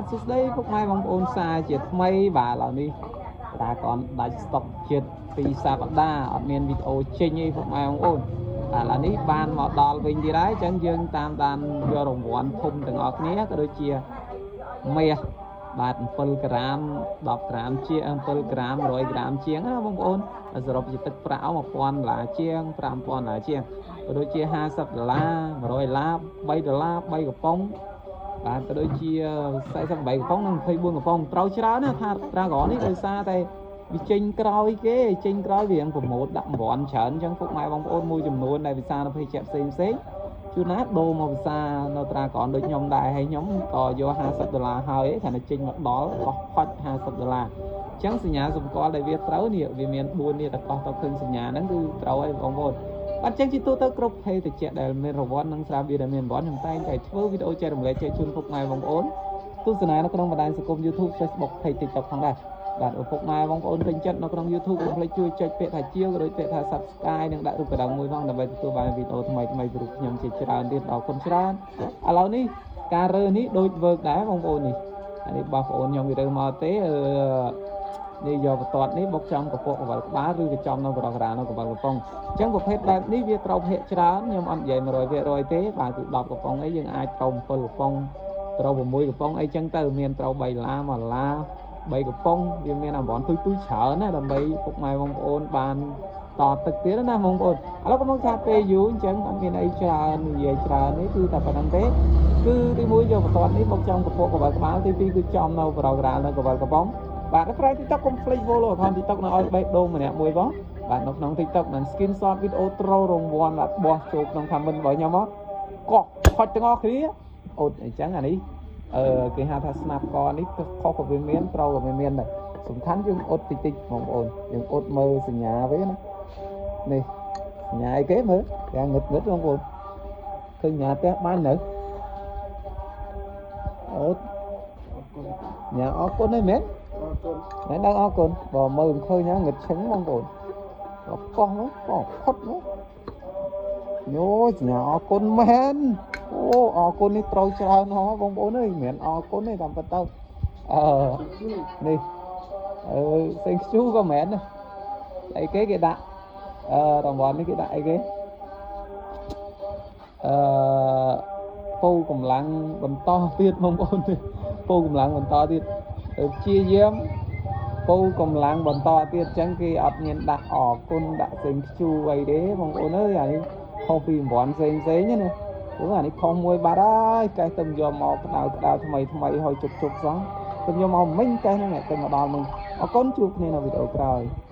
បាទសួស្តីពុកម៉ែបងប្អូនសាជាថ្មីបាទឥឡូវនេះតាកនដាច់ស្តុកចិត្តពីសប្តាហ៍អត់មានវីដេអូចេញទេពុកម៉ែបងប្អូនបាទឥឡូវនេះបានមកដល់វិញទៀតហើយអញ្ចឹងយើងតាមដានយករង្វាន់ធំទាំងអស់គ្នាក៏ដូចជាមាសបាទ7ក្រាម10ក្រាមជាង7ក្រាម100ក្រាមជាងណាបងប្អូនសរុបជាទឹកប្រាក់1000ដុល្លារជាង5000ដុល្លារជាងក៏ដូចជា50ដុល្លារ100ដុល្លារ3ដុល្លារ3កំប៉ុង បាទក៏ដូចជា48កំប៉ុងនិង24កំប៉ុងត្រូវច្រើនណាស់ថាត្រាក្រនេះដោយសារតែវាចេញក្រោយគេចេញក្រោយវារៀងប្រម៉ូទដាក់រង្វាន់ច្រើនអញ្ចឹងពុកម៉ែបងប្អូនមួយចំនួនដែលវិសានៅភេសជ្ជៈផ្សេងផ្សេងជួនណាដូរមកវិសានៅត្រាក្រដូចខ្ញុំដែរហើយខ្ញុំក៏យក50ដុល្លារហើយគ្រាន់តែចេញមកដល់កោះផាច់50ដុល្លារអញ្ចឹងសញ្ញាសម្គាល់ដែលវាត្រូវនេះវាមាន4នេះតែកោះទៅឃើញសញ្ញាហ្នឹងគឺត្រូវហើយបងប្អូន បាទចឹងជាទូទៅគ្រប់ភេទជ្ជៈដែលមានរង្វាន់និងស្រាបៀរដែលមានរង្វាន់ខ្ញុំតែងតែធ្វើវីដេអូចែករំលែកចែកជូនពុកម៉ែបងប្អូនទស្សនានៅក្នុងបណ្ដាញសង្គម YouTube Facebook Page TikTok ផងដែរបាទឪពុកម៉ែបងប្អូនពេញចិត្តនៅក្នុង YouTube កុំភ្លេចជួយចុចពាក្យថាជាវក៏ដូចពាក្យថា Subscribe និងដាក់រូបកណ្ដឹងមួយផងដើម្បីទទួលបានវីដេអូថ្មីៗពីរូបខ្ញុំជាច្រើនទៀតអរគុណច្រើនឥឡូវនេះការរើនេះដូចវើកដែរបងប្អូននេះអានេះបងប្អូនខ្ញុំវារើមកទេអឺនេះយកបន្ទាត់នេះបុកចំកពកកវលក្បាលឬក៏ចំនៅបរោះក្រានៅកវលកំប៉ុង អញ្ចឹងប្រភេទបែបនេះវាត្រូវភាកច្រើនខ្ញុំអត់និយាយ100%ទេបាទគឺ10កំប៉ុងអីយើងអាចត្រូវ7កំប៉ុងត្រូវ6កំប៉ុងអីចឹងទៅមានត្រូវ3ដុល្លារ1ដុល្លារ3កំប៉ុងវាមានអាំបនទុយទុយច្រើនណាដើម្បីពុកម៉ែបងប្អូនបានតទឹកទៀតណាបងប្អូនឥឡូវកំពុងថាពេលយូរអញ្ចឹងអត់មានអីច្រើននិយាយច្រើននេះគឺតែប៉ុណ្្នឹងទេគឺទី1យកបន្ទាត់នេះបុកចំកពកកវលក្បាលទី2គឺចំនៅប្រក្រាលនៅកវលកំប៉ុងបាទនៅក្រៅ TikTok កុំភ្លេច follow account TikTok នៅឲ្យបេះដូងម្នាក់មួយផង បាទនៅក្នុង TikTok នឹង screenshot វីដេអូត្រូវរង្វាន់បាទបោះចូលក្នុង comment របស់ខ្ញុំមកកោះផុចទាំងអស់គ្នាអូតអញ្ចឹងអានេះអឺគេហៅថាស្នាប់កនេះខុសក៏វាមានត្រូវក៏វាមានដែរសំខាន់យើងអត់តិចតិចបងប្អូនយើងអត់មើលសញ្ញាវាណានេះសញ្ញាអីគេមើលយ៉ាងងឹតងឹតបងប្អូនឃើញសញ្ញាផ្ទះបាននៅអូតញ៉ាអរគុណហ្នឹងមែន អរគុណ ណែដឹងអរគុណបើមើលមិនឃើញណាងឹតឈឹងបងប្អូន កោះនោះកោះផុតនោះញយសញ្ញាអរគុណមែនអូអរគុណនេះត្រូវច្រើនហ៎បងប្អូនអើយមិនមែនអរគុណទេតាមពិតទៅអឺនេះអឺ thank you ក៏មែនដែរអីគេគេដាក់អឺរង្វាន់នេះគេដាក់អីគេអឺពូកម្លាំងបន្តទៀតបងប្អូនពូកម្លាំងបន្តទៀតទៅព្យាយាម ពូកម្លាំងបន្តទៀតអញ្ចឹងគេអត់មានដាក់អរគុណដាក់សេងខ្ជូអីទេបងប្អូនអើយអានេះខុសពីរង្វាន់ផ្សេងផ្សេងណាព្រោះអានេះខុសមួយបាត់ហើយកេះទៅយកមកក្តៅក្តៅថ្មីថ្មីហើយជប់ជប់សោះទៅយកមកមិញកេះហ្នឹងទៅមកដល់មិញអរគុណជួបគ្នានៅវីដេអូក្រោយ។